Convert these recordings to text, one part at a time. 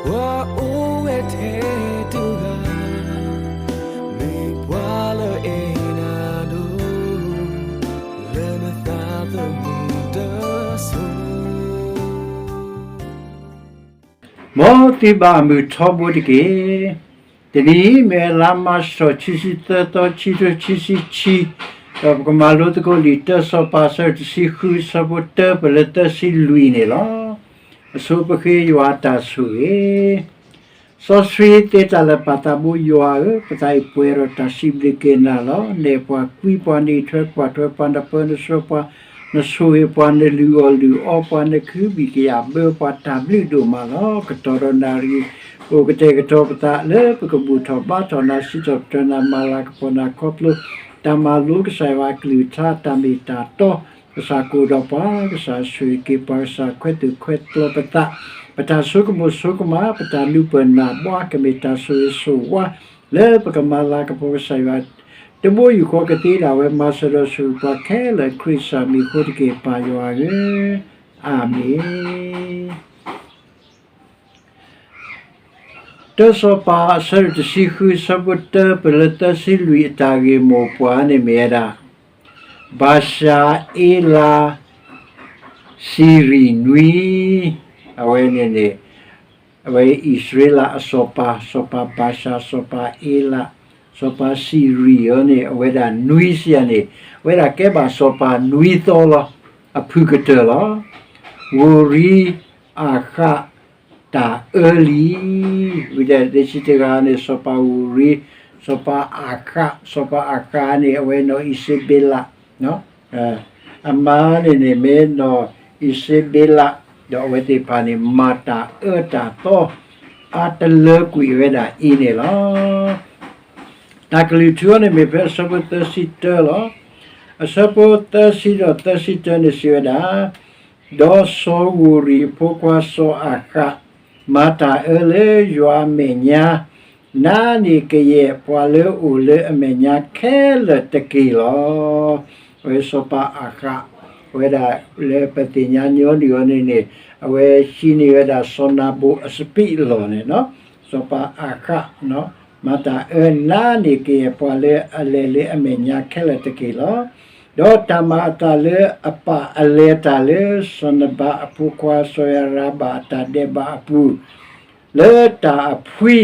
ပှၤအိၣ်ဝဲထဲတဂၤ, မ့ၢ်ပှၤလၢအဲၣ်နၤဒိၣ်, လၢနသးသမူတစိၤ မ်သုဘၣ်မုာ်ထီဘိတက့ၢ်. တနံၤအံၤ မ့ၢ်လါမးရှးထီၣ်ခံဆံသၢသီ ခံကထိခံဆံခံ, ဒီးပကမၤလိသကိးလံာ်တၢစီၤပၤ အဆၢဒိၣ်တဆံဃု အဆၢဖိတၢ ပလၢသၢဆံလွံၢ်န့ၣ်လီၤ. အဆိပဃ့ယွၤအတၢ်ဆိၣ်ဂ့ၤ စီဆှံသ့တၢ်လၢာ် ပၢ်သးဘိယွၤဧၢ, ပသးအံၤပှဲၤဒီးတၢ်စံးဘျုးက့ၤနၤလီၤ. နဲၣ်ပှၤကွံပှၤ နအံးထွဲကွၢ်ထွဲပှၤ နပၢနဆှၢပှၤ, နဆိၣ်ဂ့ၤပှၤ နလုၢ်အီၣ်လုၢ်အီပှၤ နခုဘံၣ်ကယာ်ဘၢပှၤ တၢ်ဘျုးဒိၣ်မးလီၤ. ကတီၢ်ဒီးနၣ်ရံၣ် အိၣ်ကတဲာ်ကတီၤပသး လၢပကဘူၣ်ထီၣ်ဘါထီၣ်နၤ စံးထီၣ်ပတြၢၤနၤ မၤလၤကပီၤနၤခီဖျိ တၢ်မၤလိကစၢ်ယွၤအကလုၢ်ကထါ တၢ်မ့ၢ်တၢ်တီ ကစၢ်ကအိၣ်ဒီးပှၤ ကစၢ်ဆိၣ်ဂ့ၤက့ၤပှၤ ကစၢ်ခွဲးသူၣ်ခွဲးသီပသး ပတၢ်ဆိကမိၣ်ဆိကမး ပတၢ်လူၤပၢၢ်နၢ်ဘှါ ကမ့ၢ်တၢ်ဆိၣ်ဂ့ၤဆိၣ်ဝါ လၢပကမၤလၤကပီၤကစၢ်ယွၤ တဘိယူၢ်ဃီကသ့ဒၣ်ဝဲ မၤစၢၤဒီးဆိၣ်ဂ့ၤပှၤခဲလၢာ် ခရံာ်ကစၢ်မံၤအဃိတက့ၢ် ပၢ်ယွၤဧၢ, အၤမ့ၣ်. တၢစီၤပၤအဆၢဒိၣ်တဆံဃု အဆၢဖိတၢ ပလၢသၢဆံလွံၢ် အတၢ်ဂ့ၢ်မိၢ်ပှၢ်န့ၣ်မ့ၢ်ဝဲဒၣ် ဘၤၡၤအ့လး စံရံၣ်နွံ, အဝဲန့ၣ်န့ၣ် အဝဲအံၣ်စရ့လးအစီၤပၤ, စီၤပၤဘၤၡၤ, စီၤပၤအ့လး, စီၤပၤစံရံၣ်အံၤန့ၣ် အဝဲဒၣ်နွံစံးယၤန့ၣ် အဝဲဒၣ်ကဲဘၣ်စီၤပၤနွံသီလီၤ. အဖုၣ်ကတၢၢ်လီၤ. ဝူၤရံအၤဃး တၢ်အၢလံ. ဝံၤဒီး တဆံတဂၤန့ၣ် စီၤပၤဝူၤရံ, စီၤပၤအၤဃး, စီၤပၤအၤဃးန့ၣ် အဝဲနီၢ်အံၤစဘ့လး အမါန့ၣ်န့ၣ် မ့ၢ်နီၢ်အံၤစဘ့လး, ဒီးအဝဲသ့ၣ်တဖၣ်န့ၣ် မၤတၢ်အၢတၢ်သီ အါတလၢကွံာ်ဝဲဒၣ်အံၤန့ၣ်လီၤ. တၢ်ကလုၢ်ထူအံၤန့ၣ် မ့ၢ်ဖဲအဆၢဖိသၢဆံတၢလီၤ. အဆၢဖိသၢဆံဒီးသၢဆံတၢန့ၣ်စံးဝဲဒၣ်, ဒီးစီၤဝူၤရံအဖိခွါစီၤအၤဃး မၤတၢ်အၢလၢယွၤအမဲာ်ညါ နါန့ၢ်ကယဲၢ် ပှၤလၢအအိၣ်လၢအမဲာ်ညါခဲလၢာ်တက့ၢ်လီၤ. အဝဲစီၤပၤအၤဃး အဝဲဒၣ်လၢပသ့ၣ်ညါညီနုၢ်အီၤန့ၣ်န့ၣ် အဝဲဟံးန့ၢ်ဝဲဒၣ်စီၤနၤဘူၤအစပံးအလီၢ်န့ၣ်, စီၤပၤအၤဃး မၤတၢ်အၢ နါန့ၢ်ကယဲၢ် ပှၤလၢအလဲၤလၢအမဲာ်ညါခဲလၢာ်တက့ၢ်လီၤ. ဒီးတၢ်မၤအသးလၢအပၢ်အလဲၤတၢ်လၢ စီၤနဘၤအဖိခွါစီၤယၤရၤဘၣ်အတၢ်ဒဲးဘးအပူၤ လၢတၢ်အဖှံ,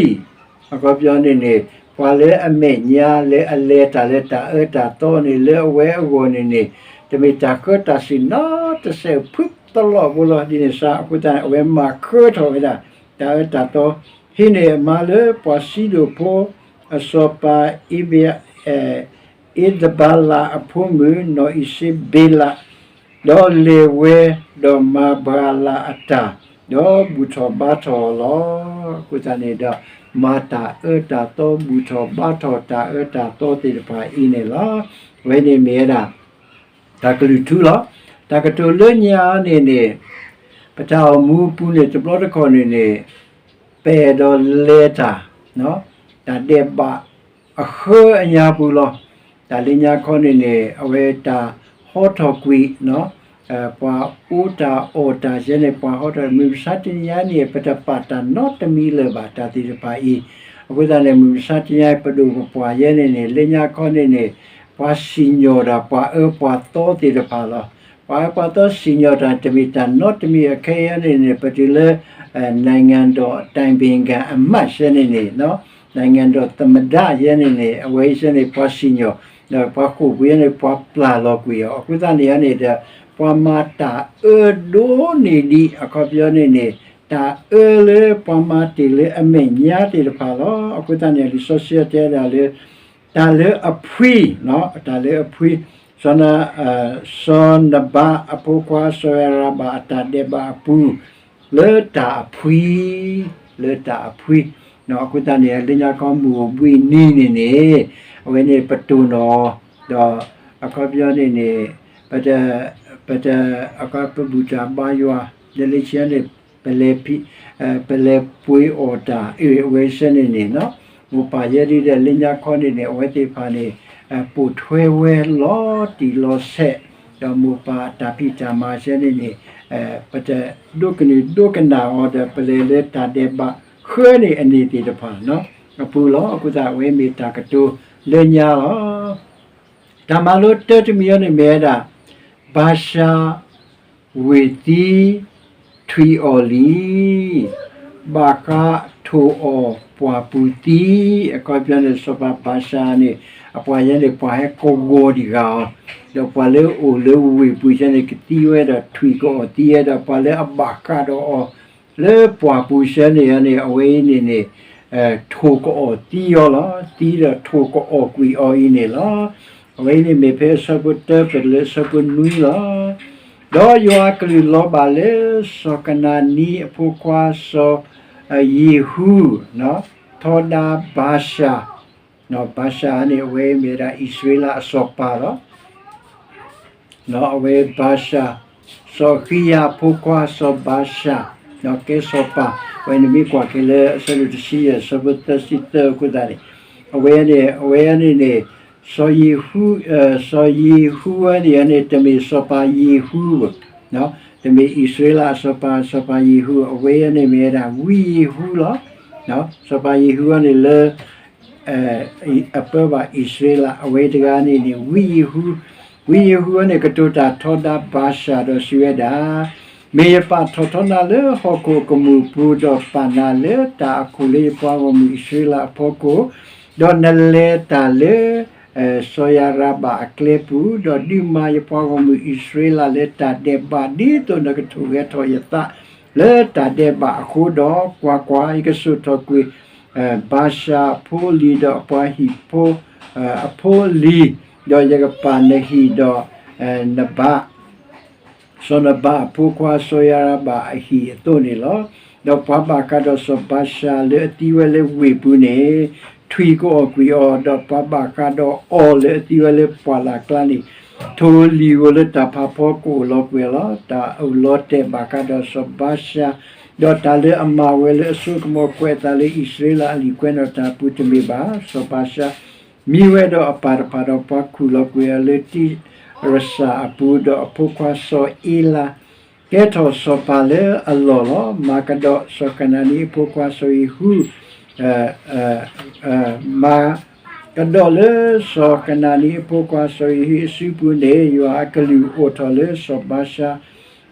အခီပညီန့ၣ်န့ၣ် ပှၤလၢအမဲာ်ညါလၢအလဲၤတၢ်လၢတၢ်အၢတၢ်သီန့ၣ် လၢအဝဲအဂီၢ်န့ၣ်န့ၣ် တမ့ၢ်တၢ်ဃၢတၢ်စူၢ်နီတစဲး ဖုသလီၢ်ဖိလီၤ. ဒ်န့ၣ်စ့ၢ် အဃိသတးန့ၣ် အဝဲမၤဃၢထီၣ်ဝဲဒၣ် တၢ်အၢတၢ်သီ, ဟံးန့ၢ်အမါလၢပှၤစံဒိၣ်ဖိ အစီၤပၤအ့ဘ့ အ့သဘၤလးအဖိမုၣ် နီၢ်အံၤစဘ့လး, ဒီးလဲၤဝဲ ဒီးမၤဘှါလးအတၢ်, ဒီးဘူၣ်ထီၣ်ဘါထီၣ်အီၤလီၤ. အဃိသတးန့ၣ်ဒီး မၤတၢ်အၢတၢ်သီ ဘူၣ်ထီၣ်ဘါထီၣ်တၢ်အၢတၢ်သီသ့ၣ်တဖၣ်အံၤန့ၣ်လီၤ. အဝဲန့ၣ်မ့ၢ်ဝဲဒၣ် တၢ်ကလုၢ်ထူလီၤ. တၢ်ကတိၤလၢညါန့ၣ်န့ၣ် ပတၢ်အိၣ်မူအပူၤန့ၣ် တဘျီတခီၣ်န့ၣ်န့ၣ် ပအဲၣ်ဒိးလဲၤတၢ် တၢ်ဒဲးဘးအဃၢအညါပူၤလီၤ. တၢ်လၢညါခီန့ၣ်န့ၣ် အဝဲတၢ်ဟီထီၣ်ကွံာ် ပှၤအီတၢ်အီတၢ်ယဲန့ၣ် ပှၤဟီထီၣ် မုၢ်မဆါတနံၤညါန့ၣ် ပတပာ်တၢ်နီတမံၤလၢၤဘၣ် တၢ်သ့ၣ်တဖၣ်အံၤ. အဃိသတးန့ၣ် မုၢ်မဆါတနံၤညါ ပဒိၣ်ပပှၢ်ယဲန့ၣ်န့ၣ် လၢညါခီန့ၣ်န့ၣ် ပှၤစံၣ်ညီၣ်တၢ် ပှၤအၢပှၤသီသ့ၣ်တဖၣ်လီၤ. ပှၤအၢပှၤသီစံၣ်ညီၣ်တၢ် တမ့ၢ်တၢ်နီတမံၤ အခဲအံၤန့ၣ်န့ၣ် ပတုၤလၢ နိုင်ငံတော်တိုင်ပင်ခံအမတ် ယဲန့ၣ်န့ၣ် နိုင်ငံတော်သမ္မတ ယဲန့ၣ်န့ၣ် အဝဲယဲန့ၣ် ပှၤစံၣ်ညီၣ် ဒီးပှၤဃိာ်ပူၤယဲန့ၣ် ပှၤပျၢ်လီၤကွံာ်အီၤ အဃိသတးန့ၣ်န့ၣ်ဒီး ပှၤမၤတၢ်အၢဒိၣ်န့ၢ်ဒံး အခီပညီန့ၣ်န့ၣ် တၢ်အၢလၢပှၤမၤတ့ၢ်လၢအမဲာ်ညါသ့ၣ်တဖၣ်လီၤ. အဃိသတးန့ၣ် လံာ်စီဆှံတဲဒၣ်လၢ တၢ်လၢအဖှံ, တၢ်လၢအဖှံ, စီၤန, စီၤနဘၤအဖိခွါ စီၤယၤရဘၣ်အတၢ်ဒဲးဘးအပူၤ လၢတၢ်အဖှံ, လၢတၢ်အဖှံ, အဃိသတးန့ၣ် လၢညါခီမုၢ်အိၣ်ဘှံးနံၤန့ၣ်န့ၣ် အဝဲန့ၣ်ပတိၢ်နီၣ်အီၤ, ဒီးအခီပညီန့ၣ်န့ၣ် ပတ, ပတ, အခီပဘူၣ်တၢ်ဘါယွၤ လၢလၢဆံန့ၣ် ပလဲၤဖံး, ပလဲၤပှ့ၤအီၣ်တၢ် အဝဲစဲန့ၣ်န့ၣ် မိၢ်ပၢ်ယဲဒ်ဒီး လၢညါခီန့ၣ်န့ၣ် အဝဲသ့ၣ်တဖၣ်န့ၣ် ပိာ်ထွဲဝဲလီၤတံၢ်လီၤဆဲး, ဒီးမိၢ်ပၢ်တၢ်ဖံးတၢ်မၤစဲန့ၣ်န့ၣ် ပတဒိကနၣ်ဒိကနၣ်အီၤဒီး ပလဲၤလၢတၢ်ဒဲးဘး ဃၢန့ၢ်အန့ၣ်သ့ၣ်တဖၣ်အပူၤလီၤ. အဃိသတး အဝဲမ့ၢ်တၢ်ကတိၤလၢညါလီၤ. တၢ်မၤလိတၢတမံၤအံၤန့ၣ်မ့ၢ်ဝဲဒၣ် ဘၤၡၤ ဝ့ၢ်သံ ထွံၣ်အီၣ်လံ, ဘၣ်ဃးထိၣ်အီၣ်ပှၢ်ပူၤသံ, အခီပညီန့ၣ် စီၤပၤဘၤၡၤန့ၣ် အပှၤယဲန့ၣ် ပှၤဟဲကဝီၤဒံးဂၤအီၤ, ဒီးပှၤလၢအအိၣ်လၢဝ့ၢ်ပူၤယဲန့ၣ် ကသံဝဲဒီးထွံၣ်ကအီၣ်သံဝဲဒီး ပှၤလၢအဘၣ်ဃးဒီးအီၤ လၢပှၢ်ပူၤယဲန့ၣ်န့ၣ် အဝဲအံၤန့ၣ်န့ၣ် ထိၣ်ကအီၣ်သံအီၤလီၤ. သံဒီးထိၣ်ကအီၣ်ကွံာ်အီၤအံၤန့ၣ်လီၤ. အဝဲအံၤန့ၣ်မ့ၢ်ဖဲအဆၢဖိတၢပၢၢ်တုၤလၢအဆၢဖိနွံလီၤ. ဒီးယွၤအကလူးလီၤဘၣ်လၢစီၤကနၤနံအဖိခွါစီၤယံၤဟူ ထီဒါဘၤၡၤ, ဘၤၡၤန့ၣ် အဝဲမ့ၢ်ဝဲဒၣ်အံၣ်စရ့လးအစီၤပၤလီၤ. အဝဲဘၤၡၤ, စီၤဃံယၤအဖိခွါစီၤဘၤၡၤ, ကဲစီၤပၤ, အဝဲန့ၣ်မ့ၢ်ကွၢ်က့ၤလၢအဆၢဒိၣ်တဆံယဲၢ် အဆၢဖိသၢဆံသၢအဃိသတးန့ၣ်, အဝဲန့ၣ် အဝဲန့ၣ်န့ၣ် စီၤယံၤဟူ, စီၤယံၤဟူဝဲန့ၣ်န့ၣ် တမ့ၢ်စီၤပၤယံၤဟူဘၣ်, တမ့ၢ်အံၣ်စရ့လးအစီၤပၤ, စီၤပၤယံၤဟူ အဝဲန့ၣ်မ့ၢ်ဝဲဒၣ်ဝံယံၤဟူလီၤ. စီၤပၤယံၤဟူန့ၣ်လၢ အပၢဘၣ်အံၣ်စရ့လး အဝဲတဂၤန့ၣ်န့ၣ် ဝံယံၤဟူ, ဝံယံၤဟူန့ၣ် ကတိၤတၢ်ထီဒါဘၤၡၤဒီးစံးဝဲဒၣ်, မ့ၢ်ယပာ်ထီၣ်ထီနၤလၢဟီၣ်ခိၣ်အကမူၣ်ပူၤ ဒီးပာ်နၤလၢတၢ်အခိၣ်လၢယပှၤဂီၢ်မုၢ်အံၣ်စရ့လးအဖီခိၣ်, ဒီးနလဲၤတၢ်လၢ စီၤယၤရဘၣ်အကျဲပူၤ, ဒီးဒုးမၤယပှၤဂီၢ်မုၢ်အံၣ်စရ့လးလၢတၢ်ဒဲးဘး ဒ်သိးနကထိၣ်ဂဲၤထီၣ်ယသးလၢတၢ်ဒဲးဘးအဃိဒီး, ကွၢ်ကွၢ်, ယကစိာ်ထီၣ်ကွံာ် ဘၤၡၤအဖိအလံၤဒီးအပှၤဟံၣ်ဖိ အဖိအလံၤ, ဒီးယကပာ်နဟံၣ်ဒီး နဘး စီၤနဘးအဖိခွါစီၤယၤရဘၣ်အဟံၣ်အသိးန့ၣ်လီၤ. ဒီးပှၤဘၣ်ဃးဒီးစီၤဘၤၡၤလၢအသံဝဲလၢဝ့ၢ်ပူၤန့ၣ် ထွံၣ်ကအီၣ်ကွံာ်အီၤ, ဒီးပှၤဘၣ်ဃးဒီးအီၤလၢအသံဝဲလၢပှၢ်လၢ်ကျါန့ၣ် ထိၣ်လံၣ်ဧိၤလၢတၢ်ဖးဖီကအိၣ်လီၤကွံာ်လီၤ. တၢ်အိၣ်လီၤတဲာ်ဘၣ်ဃးဒီးစီၤဘၤၡၤ, ဒီးတၢ်လၢအမၤဝဲလၢအစိကမီၤကွဲးအသးလၢအံၣ်စရ့လးအလံာ်ကွဲးနီၣ်တၢ်အပူၤတမ့ၢ်ဘၣ်. စီၤဘၤၡၤ မံဝဲဒီးအပၢ်တဖၣ်ဒီးပှၤခူၣ်လီၤကွံာ်အီၤလၢတံၢ်ရစၢ်အပူၤ, ဒီးအဖိခွါစီၤအ့လး ကဲထီၣ်စီၤပၤလၢအလီၢ်လီၤ. မၤကဒီးစီၤကနၤနံအဖိခွါစီၤယံၤဟူ မၤကဒီးလၢစီၤကနၤနံအဖိခွါစီၤယံၤဟူအစုပူၤန့ၣ် ယွၤအကလူးအိၣ်ထီၣ်လၢစီၤဘၤၡၤ,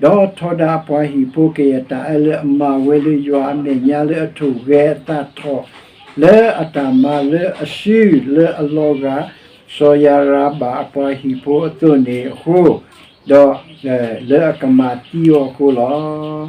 ဒီးထီဒါအပှၤဟံၣ်ဖိကယဲၢ်တၢ်အၢလၢအမၤဝဲလၢယွၤအမဲာ်ညါလၢအထိၣ်ဂဲၤအသးထီၣ် လၢအတၢ်မၤလၢအစုလၢအလီၤဂာ် စီၤယၤရဘၣ်အပှၤဟံၣ်ဖိအသိးန့ၣ်အဃိ, ဒီးလၢအကမၤသံအီၤအဃိလီၤ.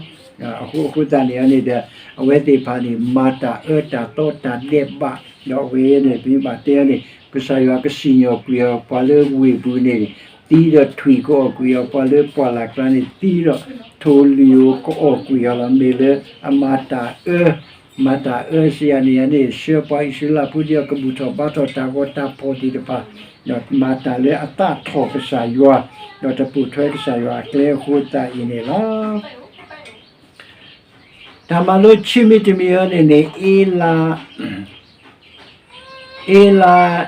အဃိ အဃိသတးန့ၣ်န့ၣ်ဒီး အဝဲသ့ၣ်တဖၣ်န့ၣ် မၤတၢ်အၢတၢ်သီတၢ်ဒဲးဘး, ဒီးအဝဲန့ၣ် ပမ့ၢ်ဘၣ်တဲန့ၣ် ကစၢ်ယွၤကစံၣ်ညီၣ်ကွံာ်အီၤ ပှၤလၢဝ့ၢ်ပူၤန့ၣ် သံဒီးထွံၣ်ကအီၣ်ကွံာ်အီၤ, ပှၤလၢပှၢ်လၢ်ကျါန့ၣ် သံဒီးထိၣ်လံၣ်ဧိၤကအီၣ်ကွံာ်အီၤလီၤ. မ့ၢ်လၢအမၤတၢ်အၢ မၤတၢ်အၢစံးယၤန့ၣ်န့ၣ် ဆှၢပှၤအံၣ်စရ့လးဖိဒ်အကဘူၣ်ထီၣ်ဘါထီၣ်တၢ်ဂီၤတၢ်ဖီၣ်သ့ၣ်တဖၣ်, ဒီးမၤတၢ်လၢအသးထီၣ်ကစၢ်ယွၤ, ဒီးတပိာ်ထွဲကစၢ်ယွၤအကျဲအဃိသတးအံၤန့ၣ်လီၤ. တၢ်မၤလိဆံမံၤတမံၤအံၤန့ၣ်န့ၣ် အ့လး အ့လး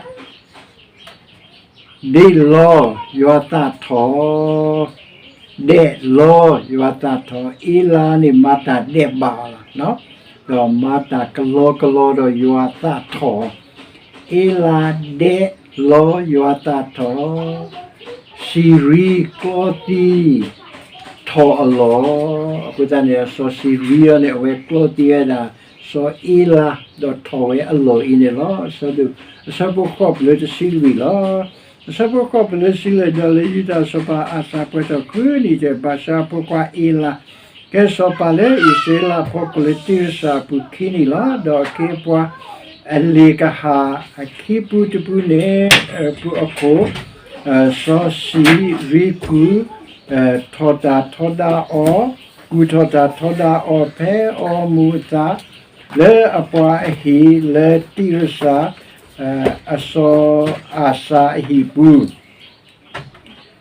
ဒဲးလီၤယွၤသးထီၣ်, ဒဲးလီၤယွၤသးထီၣ်, အ့လးန့ၣ်မၤတၢ်ဒဲးဘးအီၤလီၤ, ဒီးမၤတၢ်ကလီကလီဒီးယွၤသးထီၣ်, အ့လးဒဲးလီၤယွၤသးထီၣ်, စံၣ်ရံကျီသံ ထီၣ်အလီၢ်, အဃိသတးန့ၣ် စီၤစံၣ်ရံအံၤန့ၣ် အဝဲကျီသံဝဲဒၣ် စီၤအ့လး ဒီးထီၣ်ဝဲအလီၢ်အံၤန့ၣ်လီၤ. အဆၢဒိၣ် အဆၢဖိဃိးတုၤလၢတဆံလွံၢ်လီၤ. အဆၢဖိဃိးတုၤလၢတဆံလွံၢ် ဒီးလၢယူဒၤစီၤပၤအၤစၤပှဲၤထီၣ်ဃုနံၣ်တၢၢ် ဘၤၡၤဖိခွါအ့လး ကဲစီၤပၤလၢအံၣ်စရ့လးအဖီခိၣ်လၢတံၢ်ရစၢ်အပူၤခံနံၣ်လီၤ. ဒီးအခ့အပှၤ အလ့ၣ်ကဟၣ် အခံပူတပူန့ၣ် ပူအခိၣ် စီၤစံၣ်ရံကူၣ် ထီၣ်တၢ်ထီဒါအီၤ, ကူၣ်ထီၣ်တၢ်ထီဒါအီၤ ဖဲအီမူၤအသး လၢအပှၤအဟံၣ် လၢတံၢ်ရစၢ် အစီၤအၤစၤအဟံၣ်ပူၤ,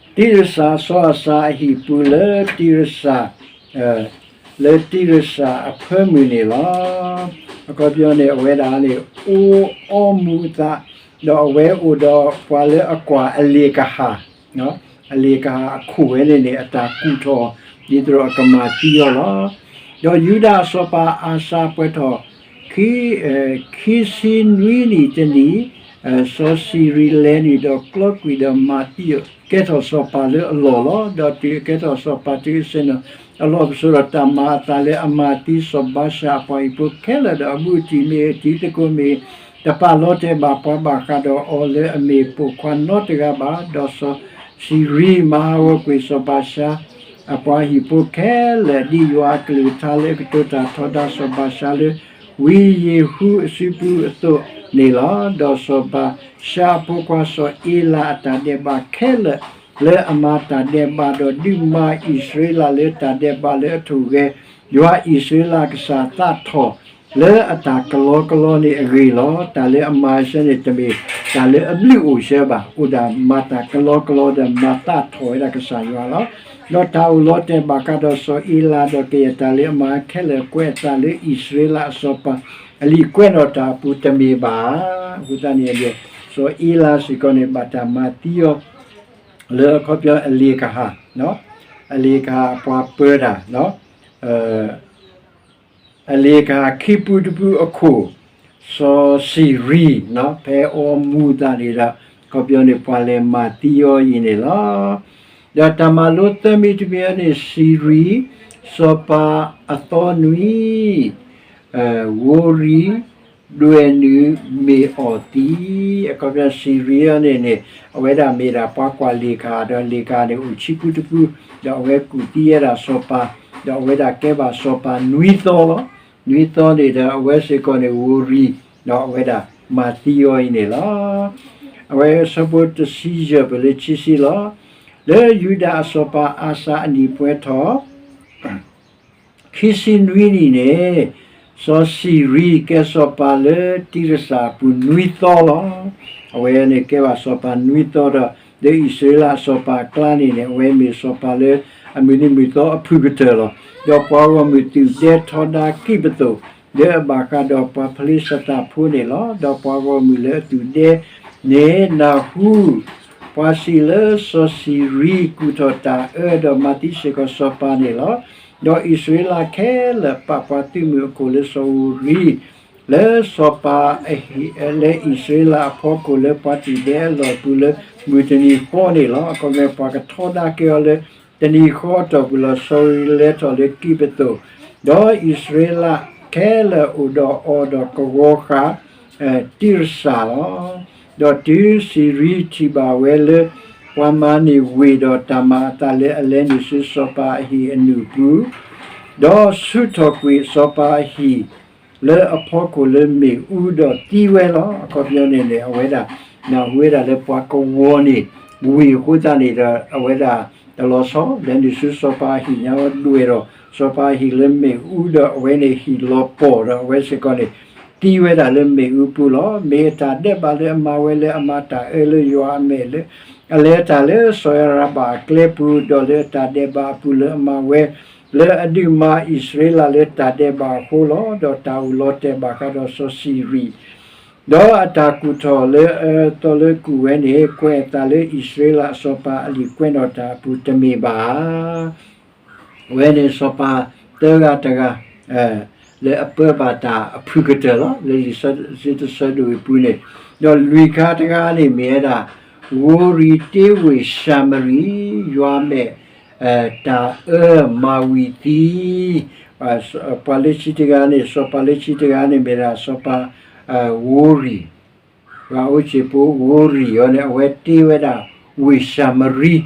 တံၢ်ရစၢ် စီၤအၤစၤအဟံၣ်ပူၤလၢတံၢ်ရစၢ် လၢတံၢ်ရစၢ်အဖၢမုၢ်န့ၣ်လီၤ. အခီပညီန့ၣ် အဝဲဒၣ်န့ၣ် အိၣ်အီမူၤအသး, ဒီးအဝဲအိၣ်ဒီးပှၤလၢအကွၢ်အလ့ၣ်ကဟၣ်, အလ့ၣ်ကဟၣ်အခိၣ်ဝဲန့ၣ်န့ၣ် အတၢ်ကူၣ်ထီၣ် ဒ်သိးဒီးအကမၤသံအီၤလီၤ. ဒီးယူဒၤအစီၤပၤအၤစၤပှဲၤထီၣ် ခံ, ခံဆံနွံနံၣ်တနံၣ်, စီၤစံရံလဲၤနုာ်ဒီးကျီကွံာ်ဒီးမၤသံအီၤ ကဲထီၣ်စီၤပၤလၢအလီၢ်လီၤ. ဒီးတုၤအကဲထီၣ်စီၤပၤတုၤအဆ့ၣ်နီၤ အလီၢ်ပစိာ်ဒီးတၢ်မၤအသးလၢအမၤသံစီၤဘၤၡါအပှၤဟံၣ်ဖိခဲလၢာ်ဒီးအဘူးအတံၢ်မ့ၢ်ဂ့ၤ တံၤသကိးမ့ၢ်ဂ့ၤ တပာ်လီၤတဲာ်ဘၣ်ပှၤဘၣ်ဃးဒီးအီၤလၢအမ့ၢ်ပိာ်ခွါနီတဂၤဘၣ်. ဒီးစီၤစံရံမၤဟးဂီၤကွံာ်စီၤဘၤၡါ အပှၤဟံၣ်ဖိခဲလၢာ် ဒ်ယွၤအကလုၢ်ကထါလၢအကတိၤတၢ်ထီဒါစီၤဘၤၡါလၢ ဝံယ့ၤဟူအစုပူၤအသိးန့ၣ်လီၤ. ဒီးစီၤဘၤၡါအဖိခွါစီၤအ့လးအတၢ်ဒဲးဘးခဲလၢာ် လၢအမၤတၢ်ဒဲးဘးဒီးဒုးမၤအံၣ်စရ့လးလၢတၢ်ဒဲးဘးလၢအထူၣ်ဂဲၤ ယွၤအံၣ်စရ့လးအကစၢ်သးထီၣ် လၢအတၢ်ကလီကလီန့ၣ်အဂ့ၢ်လီၤ. တၢ်လၢအမၤဆၢန့ၣ် တမ့ၢ်တၢ်လၢအဘျုးအိၣ်ဆၢဘၣ်. အိၣ်ဒၣ်မၤတၢ်ကလီကလီဒီးမၤသးထီၣ်ဝဲဒၣ်ကစၢ်ယွၤလီၤ. ဒီးတၢ်အိၣ်လီၤတဲာ်ဘၣ်ဃးဒီးစီၤအ့လးဒီးကယဲၢ်တၢ်လၢအမၤခဲလၢာ် ကွဲးအသးလၢအံၣ်စရ့လးအစီၤပၤ အလံာ်ကွဲးနီၣ်တၢ်အပူၤတမ့ၢ်ဘၣ်. အဃိသတးန့ၣ် စီၤအ့လးစ့ၢ်ကီးန့ၣ် ဘၣ်တၢ်မၤသံအီၤ လၢအခီပညီအလ့ၣ်ကဟၣ်, အလ့ၣ်ကဟၣ်အပှၤပၢတၢ် အလ့ၣ်ကဟၣ်ခံပူတပူအခိၣ်, စီၤစံရံ, ဖဲအီမူၤသးန့ၣ်ဒီး အခီပညီန့ၣ် ပှၤလဲၤမၤသံအီၤအံၤန့ၣ်လီၤ. ဒီးတၢ်မၤလိသၢမံၤတမံၤအံၤန့ၣ် စံရံ, စီၤပၤအသီနွံ, ဝိရံ, ဒွဲၣ်နုာ်မ့ၢ်အီၣ်သံ, အခီပညီစံရံအံၤန့ၣ်န့ၣ် အဝဲဒၣ်မ့ၢ်ဒၣ်ပှၤကွၢ်လ့ၣ်ကဟၣ် ဒီးလ့ၣ်ကဟၣ်န့ၣ်အိၣ်ဆံပူတပူ, ဒီးအဝဲကူၣ်သံဝဲဒၣ်စီၤပၤ, ဒီးအဝဲဒၣ်ကဲဘၣ်စီၤပၤနွံသီလီၤ. နွံသီန့ၣ်ဒီးအဝဲစ့ၢ်ကီးန့ၣ် ဝိရံ, ဒီးအဝဲဒၣ်မၤသံအီၤအံၤန့ၣ်လီၤ. အဝဲဆၢဖိတဆံယဲၢ်ပၢၢ်လၢခံဆံလီၤ. လၢယူဒၤအစီၤပၤအၤစၤအနံၣ်ပှဲၤထီၣ် ခံဆံနွံနံၣ်န့ၣ်, စီၤစံရံကဲစီၤပၤလၢတံရစၤအပူၤနွံသီလီၤ. အဝဲန့ၣ်ကဲဘၣ်စီၤပၤနွံသီဒီး လၢအံၣ်စရ့လးအစီၤပၤအကျါန့ၣ်န့ၣ် အဝဲမ့ၢ်စီၤပၤလၢအမုၢ်နံၤမုၢ်သီအဖုၣ်ကတၢၢ်လီၤ. ဒီးပှၤဂီၢ်မုၢ်သူၣ်ဒဲထီဒါကံၣ်ပသိး လၢအဘၣ်ဃးဒီးပှၤဖလ့ၡသးဖိန့ၣ်လီၤ. ဒီးပှၤဂီၢ်မုၢ်လၢအသူၣ်ဒဲန့ၣ် နၢ်ဟူ ပှၤစံးလၢစီၤစံရံကူၣ်ထီၣ်တၢ်အၢ ဒီးမၤသံစ့ၢ်ကီးစီၤပၤန့ၣ်လီၤ. ဒီးအံၣ်စရ့လးခဲလၢာ်ပာ်ပှၤသုးမုၢ်အခိၣ်လၢစီၤဧိၤရံ လၢစီၤပၤအဟံၣ် လၢအံၣ်စရ့လးအဖီခိၣ်လၢပှၤသူၣ်ဒဲအလီၢ်အပူၤလၢမုၢ်တနံၤဃီန့ၣ်လီၤ. အခီပညီပှၤကထီဒါက့ၤအီၤလၢ တနံၤဃီအတီၢ်ပူၤလီၤ. စီၤဧိၤရံလဲၤထီၣ်လၢကံၣ်ပသိး, ဒီးအံၣ်စရ့လးခဲလၢာ်အိၣ်ဒီးအီၤဒီးကဝီၤဃာ် တံရစၤလီၤ. ဒီးတုၤစံရံထံၣ်ဘၣ်ဝဲလၢ ပှၤမၤန့ၢ်ဝ့ၢ်ဒီးတၢ်မၤအသးလၢအလဲၤနုာ်ဆူစီၤပၤအဟံၣ်အနုာ်အပူၤ, ဒီးဆူးထီၣ်ကွံာ်စီၤပၤအဟံၣ် လၢအဖီခိၣ်လၢမ့ၣ်အူဒီးသံဝဲလီၤ. အခီပညီန့ၣ်န့ၣ် အဝဲဒၣ် နၢ်ဟူဝဲဒၣ်လၢပှၤကဝီၤန့ၢ်ဝ့ၢ်အဃိသတးန့ၣ်ဒီး အဝဲဒၣ်တလီၤဆီ လဲၤနုာ်ဆူစီၤပၤအဟံၣ်ညါဝဲဒွဲၣ်ဒီး စီၤပၤအဟံၣ်လၢမ့ၣ်အူဒီးအဝဲန့ၣ်ဟံၣ်လီၤပှီၢ်ဒီးအဝဲစ့ၢ်ကီးန့ၣ် သံဝဲဒၣ်လၢမ့ၣ်အူပူၤလီၤ. မ့ၢ်အတၢ်ဒဲးဘးလၢအမၤဝဲလၢအမၤတၢ်အၢလၢယွၤအမဲာ်လၢ အလဲၤတၢ်လၢစီၤအၤရဘၣ်အကျဲပူၤ ဒီးလၢအတၢ်ဒဲးဘးအပူၤလၢအမၤဝဲ လၢအဒုးမၤအံၣ်စရ့လးလၢတၢ်ဒဲးဘးအဃိလီၤ. ဒီးတၢ်အိၣ်လီၤတဲာ်ဘၣ်ဃးဒီးစီၤစံရံ ဒီးအတၢ်ကူၣ်ထီၣ်လၢအသီလၢကူၣ်ဝဲန့ၣ် ကွဲးအသးလၢအံၣ်စရ့လးအစီၤပၤအလံာ်ကွဲးနီၣ်တၢ်အပူၤတမ့ၢ်ဘၣ်. အဝဲန့ၣ်စီၤပၤသၢဂၤတဂၤ လၢအပၢဘၣ်တၢ်အဖုၣ်ကတၢၢ်လီၤ. လၢလံာ်စီဆှံတဆၢဒိၣ်အပူၤန့ၣ် ဒီးလွံၢ်ခါတဂၤန့ၣ်မ့ၢ်ဝဲဒၣ် ဧိၤရံၤတ့ဝ့ၢ်ၡၤမရံ, ယွၤမဲာ် တၢ်အၢမၤဝံၤသံ ပှၤလၢခံတဂၤန့ၣ် စီၤပၤလၢခံတဂၤန့ၣ်မ့ၢ်ဒၣ်စီၤပၤ ဧိၤရံၤ, ပှၤအိၣ်စ့ၣ်ဖိဧိၤရံၤအံၤန့ၣ် အဝဲတ့ဝဲဒၣ်ဝ့ၢ်ၡၤမရံ, ဒီး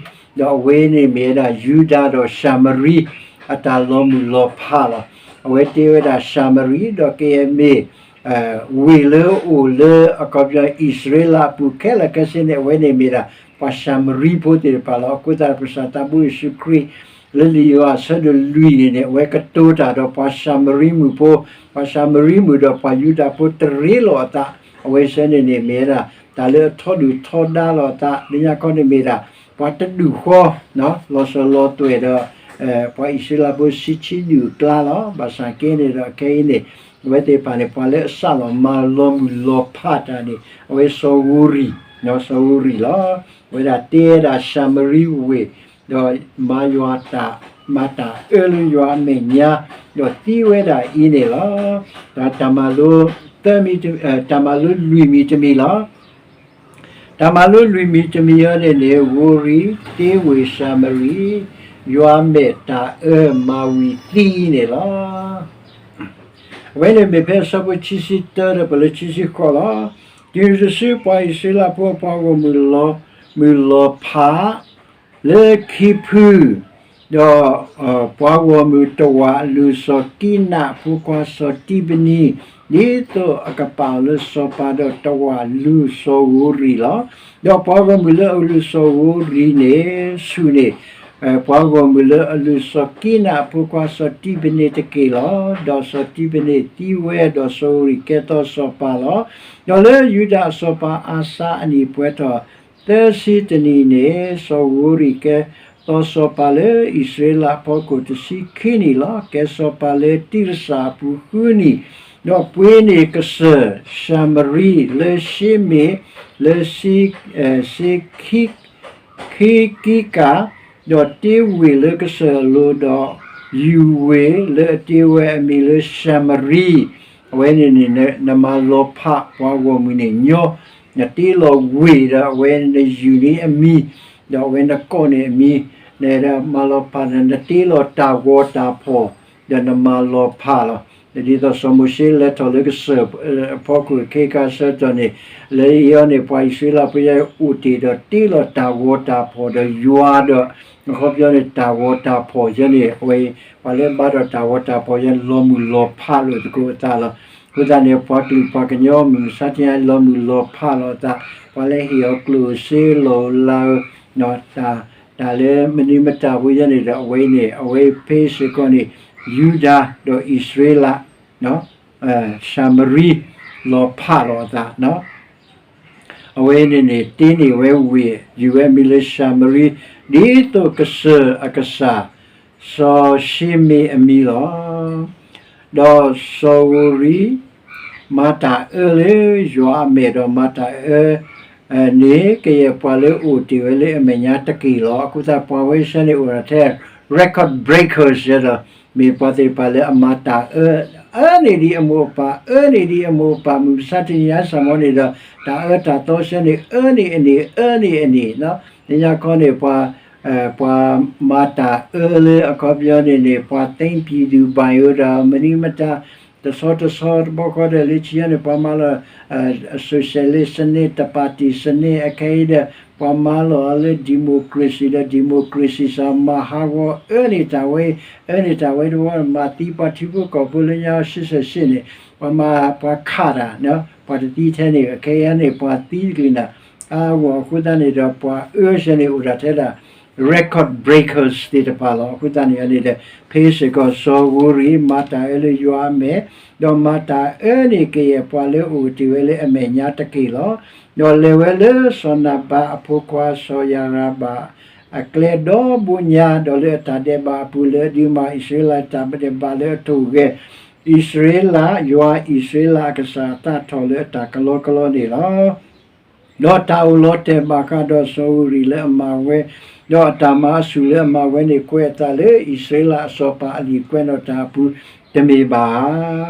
အဝဲန့ၣ်မ့ၢ်ဝဲဒၣ်ယူဒၤဒီးၡၤမရံ အတၢ်လီၤမုၢ်လီၤဖးလီၤ. အဝဲတ့ဝဲဒၣ်ၡၤမရံ ဒီးကယဲၢ်မ့ၢ် ဝ့ၢ်လၢအအိၣ်လၢအခီပညီ အံၣ်စရ့လးအပူၤခဲလၢာ်ခဲဆ့န့ၣ် အဝဲန့ၣ်မ့ၢ်ဒၣ် ပှၤၡၤမရံဖိသ့ၣ်တဖၣ်လီၤ. အဃိသတးဒီး ပကစၢ်သးဘိယ့ၣ်ၡူးခရံာ် လၢလံာ်ယိၤဟၣ်အဆၢဒိၣ်လွံၢ်န့ၣ်န့ၣ် အဝဲကတိၤတၢ်ဒီးပှၤၡၤမရံမုၣ်ဖိ, ပှၤၡၤမရံမုၣ်ဒီးပှၤယူဒၤဖိတရ့လိာ်အသး, အဝဲဆၢန့ၣ်န့ၣ်မ့ၢ်ဝဲဒၣ် တၢ်လၢအထီဒုၣ်ထီဒါလိာ်အသး လၢညါခီန့ၣ်မ့ၢ်ဒၣ် ပှၤတဒူၣ်ဃီ လီၤစၢၤလီၤသွဲၣ်ဒီး ပှၤအံၣ်စရ့လးဖိဆံဆံဒူၣ်အကျါလီၤ. ဘၣ်ဆၣ်က့န့ၣ်ဒီးခဲအံၤန့ၣ် အဝဲသ့ၣ်တဖၣ်န့ၣ် ပှၤလၢအစးလီၤမၤလီၤမုၢ်လီၤဖးတၢ်န့ၣ် အဝဲစီၤဧိၤရံၤ, စီၤဧိၤရံၤလီၤ. အဝဲဒၣ်တ့ဝဲဒၣ်ၡၤမရံဝ့ၢ် ဒီးမၤယွၤတၢ် မၤတၢ်အၢလၢယွၤအမဲာ်ညါ, ဒီးသံဝဲဒၣ်အံၤန့ၣ်လီၤ. တၢ်မၤလိ, တၢ်မၤလိလွံၢ်မံၤတမံၤလီၤ. တၢ်မၤလိလွံၢ်မံၤတမံၤအံၤန့ၣ်န့ၣ် ဧိၤရံၤ, တ့ဝ့ၤ, ၡၤမရံ, ယွၤမဲာ်တၢ်အၢမၤဝံၤသံအံၤန့ၣ်လီၤ. အဝဲန့ၣ်မ့ၢ်ဖဲအဆၢဖိခံဆံတၢ ဒီးပလၢခံဆံဃိးလီၤ. တုၤတစုပှၤအံၣ်စရ့လးဖိအပှၤဂီၢ်မုၢ်လီၤမုၢ်လီၤဖး လၢခ့ဖု, ဒီးပှၤဂီၢ်မုၢ်တဝာ်အလုၢ်စီၤကံးနးအဖိခွါစီၤတံပနံ, ဒ်သိးအကပာ်အီၤလၢစီၤပၤဒီးတဝာ်လုၢ်စီၤဧိၤရံၤလီၤ. ဒီးပှၤဂီၢ်မုၢ်လၢအလုၢ်စီၤဧိၤရံၤန့ၣ် ဆူၣ်န့ၢ် ပှၤဂီၢ်မုၢ်လၢအလုၢ်စီၤကံးနးအဖိခွါစီၤတံပနံတက့ၢ်လီၤ. ဒီးစီၤတံပနံသံဝဲ, ဒီးစီၤဧိၤရံၤကဲထီၣ်စီၤပၤလီၤ. ဒီးလၢယူဒၤအစီၤပၤအၤစါအနံၣ်ပှဲၤထီၣ်သၢဆံတနံၣ်န့ၣ် စီၤဧိၤရံၤကဲထီၣ်စီၤပၤလၢအံၣ်စရ့လးအဖီခိၣ်တဆံခံနံၣ်လီၤ. ကဲစီၤပၤလၢတံရစၤအပူၤဃုနံၣ်, ဒီးပှ့ၤန့ၢ်ကစၢၢ်ၡၤမရံလၢၡ့မ့ၣ်, လၢ စ့ခံ ခံကံကၤ, ဒီးတ့ဝ့ၤလၢကစၢၢ်အလိၤ, ဒီးယူၤဝ့ၤလၢအတ့ဝဲအမံၤလၢၡၤမရံ. အဝဲန့ၣ်န့ၣ် နမၤလီၤဖးပှၤဂီၢ်မုၢ်န့ၣ်ညီ, နတ့လီၤဝ့ၤဒီးအဝဲနယူၤန့ၢ်အမံၤ, ဒီးအဝဲနကိးန့ၢ်အမံၤ, နမၤလီၤဖးဒီး နတ့လီၤတၢ်ဂီၤတၢ်ဖီၣ်, ဒီးနမၤလီၤဖးလီၤ. ဒ်သိးစီၤမိၤၡ့လဲၤထီၣ်လၢကစၢၢ်အဖီခိၣ်ခဲခါဆၢကတီၢ်န့ၣ်, လၢအံၤအီၤန့ၣ်ပှၤအံၣ်စရ့လးဖိယဲအိၣ်တ့ၢ်ဒီးတ့လီၤတၢ်ဂီၤတၢ်ဖီၣ်ဒီးယွၤဒီး, အခီပညီန့ၣ် တၢ်ဂီၤတၢ်ဖီၣ်ယဲန့ၣ် အဝဲ ပှၤလၢဘါထီၣ်တၢ်ဂီၤတၢ်ဖီၣ်ယဲန့ၣ် လီၤမုၢ်လီၤဖးလိာ်သကိးအသးလီၤ. အဃိသတးန့ၣ် ပှၤကလုာ်ပှၤကညီမုၢ်မဆါတနံၤညါ လီၤမုၢ်လီၤဖးလိာ်အသး, ပှၤလၢဟ့ၣ်အီၤကျိၣ်စ့လီၤလၤဧၢ, တၢ်လၢမနုၤမတၤဖိယဲန့ၣ်ဒီး အဝဲအံၤန့ၣ် အဝဲဖဲစ့ၢ်ကီးန့ၣ် ယူဒၤဒီးအံၣ်စရ့လး ၡၤမရံ လီၤဖးလိာ်အသး, အဝဲန့ၣ်န့ၣ် တ့န့ၢ်ဝဲဝ့ၢ် ယူၤဝဲအမံၤလၢၡၤမရံ, ဒ်သိးကစၢၢ်အကစၢ် စီၤၡ့မ့ၣ်အမံၤလီၤ. ဒီးစီၤဧိၤရံၤ မၤတၢ်အၢလၢယွၤအမဲာ်ဒီးမၤတၢ်အၢ န့ၣ် ကယဲၢ်ပှၤလၢအိၣ်တ့ၢ်ဝဲလၢအမဲာ်ညါတက့ၢ်လီၤ. အဃိသတးပှၤဝဲဆၢန့ၣ်အိၣ်ဒီးထဲ record breakers ဒီး မ့ၢ်ပှၤသ့ၣ်တဖၣ်လၢအမၤတၢ်အၢ အၢန့ၢ်ဒံးအမိၢ်အပၢ် အၢန့ၢ်ဒံးအမိၢ်အပၢ် မုၢ်မဆါတနံၤညါစ့ၢ်ကီးန့ၣ်ဒီး တၢ်အၢတၢ်သီဆၢန့ၣ် အၢန့ၢ်အန့ၢ် အၢန့ၢ်အန့ၢ် သ့ၣ်ညါခီန့ၣ် ပှၤ ပှၤမၤတၢ်အၢလၢအခီပညီန့ၣ်န့ၣ် ပှၤသ့ပံၤဒုၣ်ဘၣ်ယိၤဒီး မနုၤမတၤ တဆီတဆီ တဘျီဃီဒီး လၢခံန့ၣ် ပှၤမၤလီၤ socialist စနစ် တပါတီစနစ် အခဲအံၤဒီး ပှၤမၤလီၤအီၤလၢ democracy ဒီး democracy စ့ၢ်ကီး မၤဟးဂီၤအၢန့ၢ်တၢ်ဝဲ အၢန့ၢ်တၢ်ဝဲတဝီ မၤသံပှၤထံဖိကီၢ်ဖိလၢညါ ဆံဆဲၣ်ဆံန့ၣ် ပှၤမၤ ပှၤခးတၢ် ပှၤတသံထဲန့ၣ် အခဲအံၤန့ၣ် ပှၤသံတကလုာ်နၤ အါဂီၢ်အဃိသတးန့ၣ်ဒီး ပှၤအၢဆၢန့ၣ်အိၣ်ဒၣ်ထဲဒၣ် record breakers သ့ၣ်တဖၣ်လီၤ. အဃိသတးန့ၣ်န့ၣ်ဒီး ဖဲစ့ၢ်ကီးစီၤဧိၤရံၤ မၤတၢ်အၢလၢယွၤအမဲာ် ဒီးမၤတၢ်အၢန့ၢ်ကယဲၢ်ပှၤလၢအိၣ်တ့ၢ်ဝဲလၢအမဲာ်ညါတက့ၢ်လီၤ. ဒီးလဲၤဝဲလၢစီၤနၤဘးအဖိခွါစီၤယၤရဘး အကျဲဒီဘိညါ ဒီးလၢအတၢ်ဒဲးဘးအပူၤ လၢအဒုးမၤအံၣ်စရ့လးတၢ်ဒဲးဘးလၢအထိၣ်ဂဲၤ အံၣ်စရ့လး ယွၤအံၣ်စရ့လးအကစၢ်အသးထီၣ်လၢအတၢ်ကလီကလီန့ၣ်လီၤ. ဒီးတၢ်အိၣ်လီၤတဲာ်ဘၣ်ဃးဒီးစီၤဧိၤရံၤလၢအမၤဝဲ, ဒီးအတၢ်မၤအဆူၣ်လၢအမၤဝဲန့ၣ် ကွဲးအသးလၢအံၣ်စရ့လးအစီၤပၤအလံာ်ကွဲးနီၣ်တၢ်အပူၤ တမ့ၢ်ဘၣ်ဧါ.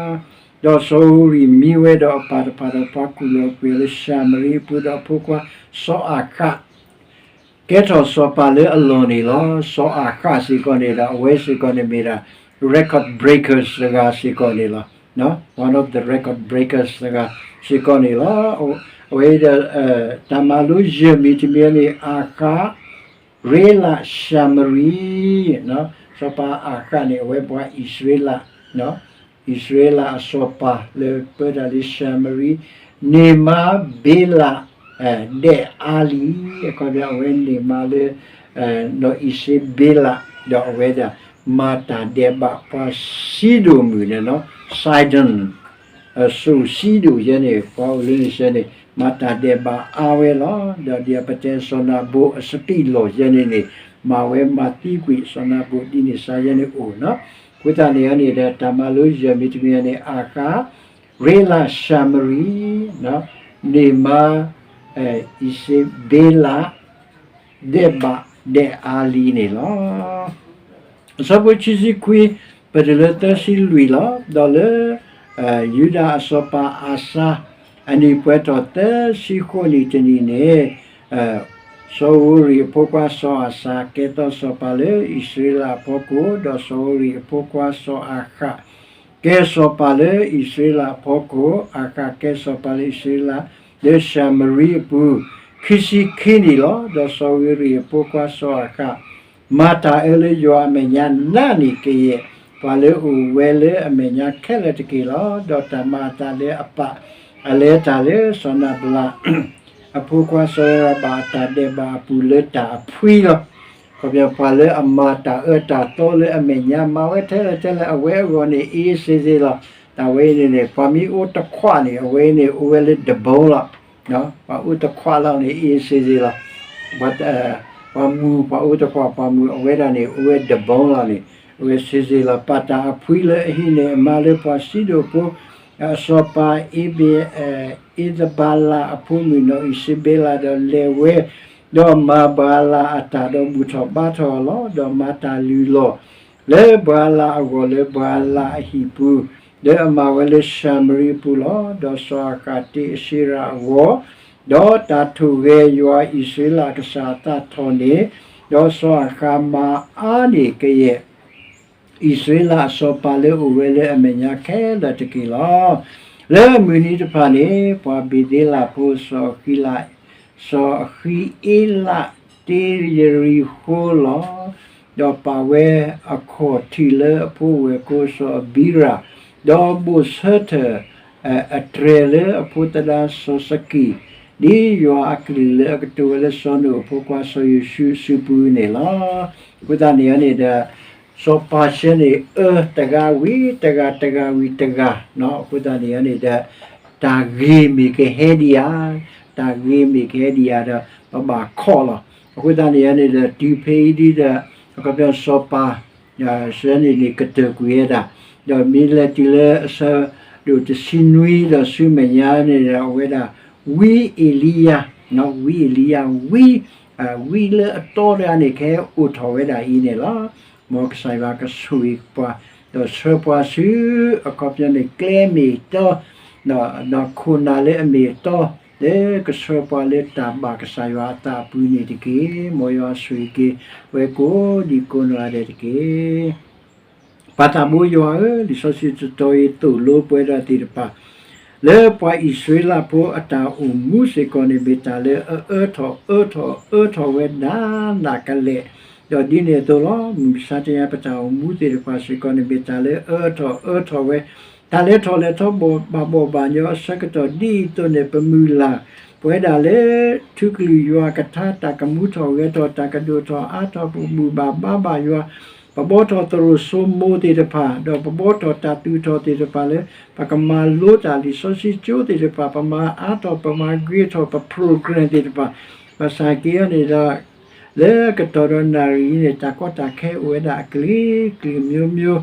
ဒီးစီၤဧိၤရံၤမံဝဲဒီးအပၢ်တဖၣ်ဒီးပှၤကူၣ်လီၤကွံာ်လၢၡၤမရံအပူၤဒီးအဖိခွါစီၤအၤဃး ကဲထီၣ်စီၤပၤလၢအလီၢ်န့ၣ်လီၤ. စီၤအၤဃးစ့ၢ်ကီးန့ၣ်ဒီး အဝဲစ့ၢ်ကီးန့ၣ်မ့ၢ်ဒၣ် record breakers တဂၤစ့ၢ်ကီးန့ၣ်လီၤ. One of the record breakers တဂၤစ့ၢ်ကီးန့ၣ်လီၤ. အဝဲဒီး တၢ်မၤလိယဲၢ်မံၤတမံၤန့ၣ် အၤဃး ရ့လး ၡၤမရံ စီၤပၤအၤဃးန့ၣ် အဝဲပှၤအံၣ်စရ့လး အံၣ်စရ့လးအစီၤပၤလၢပၢတၢ်လၢၡၤမရံ န့ၢ်မါဘ့လး ဒဲးအါလံ, အခီပညီအဝဲန့ၢ်မါလၢ ဒီးအံၣ်စ့ဘ့လး ဒီးအဝဲဒၣ် မၤတၢ်ဒဲးဘးပှၤစံဒိၣ်မုၣ်န့ၣ်လီၤ, Sidon စိၤစံဒိၣ်ယဲန့ၣ် ပှၤအိၣ်လၢန့ၣ်ဆၢန့ၣ် မၤတၢ်ဒဲးဘးအါဝဲလီၤ. ဒီးဒ်အပတဲစီၤနၤဘိအစပံးလီၢ်ယဲန့ၣ်န့ၣ် မၤဝဲမၤသံကွံာ်စီၤနၤဘိဒ်န့ၣ်စါယဲန့ၣ်အိၣ်လီၤ. အဃိသတးန့ၣ်န့ၣ်ဒီး တၢ်မၤလိယဲၢ်မံၤတမံၤန့ၣ် အၤဃး ရ့လး ၡၤမရံ န့ၢ်မါ အံၣ်စ့ဘ့လး ဒဲးဘးဒဲးအါလံန့ၣ်လီၤ. အဆၢဖိခံဆံခွံ ပတုၤလၢသၢဆံလွံၢ်လီၤ. ဒီးလၢယူဒၤအစီၤပၤအၤစါ အနံၣ်ပှဲၤထီၣ်သၢဆံဃိးနံၣ်တနံၣ်န့ၣ်, စီၤဧိၤရံၣ်အဖိခွါစီၤအၤစါ ကဲထီၣ်စီၤပၤလၢအံၣ်စရ့လးအဖီခိၣ်, ဒီးစီၤဧိၤရံၣ်အဖိခွါစီၤအၤဃး ကဲစီၤပၤလၢအံၣ်စရ့လးအဖီခိၣ်, အၤဃးကဲစီၤပၤလၢအံၣ်စရ့လး လၢၡၤမရံအပူၤ ခံဆံခံနံၣ်လီၤ. ဒီးစီၤဧိၤရံၣ်အဖိခွါစီၤအၤဃး မၤတၢ်အၢလၢယွၤအမဲာ်ညါနးန့ၢ်ကယဲၢ် ပှၤလၢအအိၣ်ဝဲလၢအမဲာ်ညါခဲလၢာ်တက့ၢ်လီၤ. ဒီးတၢ်မၤအသးလၢအပာ်အလဲၤတၢ်လၢစီၤနၤဘလး အဖိခွါစီၤယၤရဘၣ်အတၢ်ဒဲးဘးအပူၤလၢတၢ်အဖှံလီၤ. ခီပညီ ပှၤလၢအမၤတၢ်အၢတၢ်သီလၢအမဲာ်ညါ မၤဝဲထဲလဲၣ်ထဲလဲၣ် အဝဲအဂီၢ်န့ၣ် အ့စ့စ့လီၤ. တၢ်ဝဲအံၤန့ၣ်န့ၣ် ပှၤမ့ၢ်အိၣ်တခွးန့ၣ် အဝဲအံၤန့ၣ် အိၣ်ဝဲလၢတဘီလီၤ. ပှၤအိၣ်တခွးလီၤန့ၣ် အ့စ့စ့လီၤ. ပှၤမူၤ ပှၤအိၣ်တခွး ပှၤမူၤ အဝဲဒၣ်န့ၣ် အိၣ်ဝဲတဘီလီၤန့ၣ် အဝဲစ့စ့လီၤ. ပာ်တၢ်အဖှံလၢအဟံးန့ၢ်အမါလၢပှၤစံဒိၣ်ဖိ အစီၤပၤ အ့ဘ့ၣ် အ့သဘၤလးအဖိမုၣ်နီၢ်အံၣ်စဘ့လး ဒီးလဲၤဝဲ, ဒီးမၤဘၤအၤလးအတၢ် ဒီးဘူၣ်ထီၣ်ဘါထီၣ်အီၤလီၤ. ဒီးမၤတၢ်လုၢ်လီၢ်လၢဘၤအၤလးအဂီၢ် လၢဘၤအၤလးအဟံၣ်ပူၤ, လၢအမၤဝဲလၢၡၤမရံအပူၤလီၤ. ဒီးစီၤအၤဃးတ့အၡ့ရၤအဂီၢ်, ဒီးတၢ်ထိၣ်ဂဲၤယွၤအံၣ်စရ့လးအကစၢ်အသးထီၣ်န့ၣ်, ဒီးစီၤအၤဃးမၤအါန့ၢ်ကယဲၢ် အံၣ်စရ့လးအစီၤပၤလၢအအိၣ်ဝဲလၢအမဲာ်ညါခဲလၢာ်တက့ၢ်လီၤ. လၢမုၢ်နံၤတဖၣ်န့ၣ် ပှၤဘ့ၤသ့လးဖိစီၤအဃံလး စီၤအဃံအ့လး တ့ယရံၤဃိၤလီၤ. ဒီးပာ်ဝဲအခီၣ်ထံးလၢအဖိဝဲၢ်ကိစီၤအဘံရၣ်, ဒီးဘိၣ်ဆၢထၢၣ်အတြဲၤလၢအဖိသဒါစီၤစကံၣ်, ဒ်ယွၤအကလုၢ်လၢအကတိၤဝဲလၢစီၤနိၣ်အဖိခွါစီၤယိၤၡူအစုပူၤန့ၣ်လီၤ. အဃိသတးန့ၣ်န့ၣ်ဒီး စီၤပၤၡဲန့ၣ် အၢတဂၤဝံၤတဂၤ တဂၤဝံၤတဂၤ, အဃိသတးန့ၣ်န့ၣ်ဒီး တၢ်ဂ့ၤမ့ၢ်ကဟဲဒံးဧါ, တၢ်ဂ့ၤမ့ၢ်ကဟဲဒံးဧါဒီး ပဘၣ်ခီၣ်လီၤ. အဃိသတးန့ၣ်န့ၣ်ဒီး တုၤဖဲအံၤဒ်ဒီး အခီပညီစီၤပၤ စဲန့ၣ်န့ၣ် ကတၢၢ်ကွံာ်ဝဲဒၣ်, ဒီးမ့ၢ်လဲၤတုၤလၢအဆၢဒိၣ်တဆံနွံဒီးဆူမဲာ်ညါန့ၣ်ဒီး အဝဲဒၣ် ဝံအ့လံယၤ, ဝံအ့လံယၤ ဝံ, ဝံလၢအတီတဂၤန့ၣ် ကဟဲအိၣ်ထီၣ်ဝဲဒၣ်အံၤန့ၣ်လီၤ. မ်ကစၢ်ယွၤကဆိၣ်ဂ့ၤပှၤ, ဒီးဆှၢပှၤဆူ အခီပညီန့ၣ် ကျဲမ့ၢ်အတီ, ဒီးခိၣ်နၢ်လၢအမ့ၢ်အတီ, လၢကဆှၢပှၤလၢတၢ်ဘၣ်ကစၢ်ယွၤအသးအပူၤန့ၣ်တက့ၢ်. မ်ယွၤဆိၣ်ဂ့ၤက့ၤဝဲကိးဒံကိးနီၢ်ဂၤဒဲးတက့ၢ်. ပၢ်သးဘိယွၤဧၢ, လံာ်စီဆှံတတီၤအံၤ သိၣ်လိပှဲၤဒီးသ့ၣ်တဖၣ် လၢပှၤအံၣ်စရ့လးဖိအတၢ်အိၣ်မူစ့ၢ်ကီးန့ၣ် မ့ၢ်တၢ်လၢအအၢထီၣ်အၢထီၣ်အၢထီၣ်ဝဲဒၣ်နးကလဲာ်, ဒီးဒ်န့ၣ်အသိးလီၤ. မုၢ်မဆါတနံၤ ပတၢ်အိၣ်မူသ့ၣ်တဖၣ်စ့ၢ်ကီးန့ၣ် မ့ၢ်တၢ်လၢအအၢထီၣ်အၢထီၣ်ဝဲ, တၢ်လဲၤထီၣ်လဲၤထီဘၣ်ဘီၣ်ဘၣ်ညီအဆၢကတီၢ်ဒ်အံၤအသိးန့ၣ် ပမုၢ်လၢ်ပဝဲဒၣ်လၢ ထူကလုၢ်ယွၤကထါ တၢ်ကမူထီၣ်ဂဲၤထီၣ် တၢ်ကဒိၣ်ထီၣ်အါထီၣ် ပဘူၣ်ဘၣ်ဘါဘၣ်ယွၤ, ပဘီထီၣ်သရိာ်စိမိၤသ့ၣ်တဖၣ် ဒီးပဘီထီၣ်တၢ်သူၣ်ထီၣ်သ့ၣ်တဖၣ်လၢ ပကမၤလိတၢ်လံာ်စီဆှံကၠိသ့ၣ်တဖၣ် ပမၤအါထီၣ် ပမၤဂ့ၤထီၣ် ပ program သ့ၣ်တဖၣ်, ဘၣ်ဆၣ်က့ၤအီၤန့ၣ်ဒီး လၢကတီၢ်ဒီးနၣ်ရံၣ်အံၤန့ၣ် တၢ်ကီတၢ်ခဲအိၣ်ဝဲဒၣ်အကလုာ်ကလုာ်မျိုးမျိုး,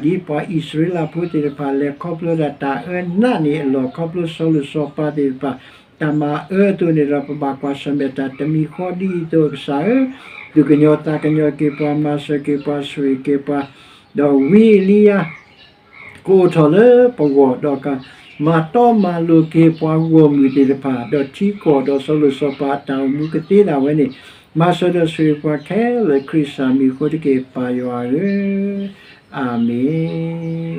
ဒီးဒ်ပှၤအံၣ်စရ့လးဖိသ့ၣ်တဖၣ် လဲၤခီဖျိဒၣ်တၢ်အၢနးန့ၣ်အလီၢ် ခီဖျိစီၤလိၤစီၤပၤသ့ၣ်တဖၣ် တၢ်မၤအၢအသိးန့ၣ်ဒီး ပဘၣ်ကွၢ်ဆၢၣ်မဲာ်တၢ်တမံၤဃီဒ်အံၤအသိး ကစၢ်ဧၢ, သူၣ်ကညီၤသးကညီၤက့ၤပှၤ မၤစၢၤက့ၤပှၤ ဆိၣ်ဂ့ၤက့ၤပှၤ, ဒီးဝံအ့လံယၤ ကအိၣ်ထီၣ်လၢပဂီၢ် ဒီးကမၤတီမၤလိၤက့ၤပှၤဂီၢ်မုၢ်သ့ၣ်တဖၣ် ဒီးထံကီၢ်ဒီးစီၤလိၤစီၤပၤအတၢ်အိၣ်မူကသ့ဒၣ်ဝဲန့ၣ်, မၤစၢၤဒီးဆိၣ်ဂ့ၤပှၤခဲလၢာ် ခရံာ်စၢ်မံၤအဃိတက့ၢ် ပၢ်ယွၤဧၢ, အၤမ့ၣ်.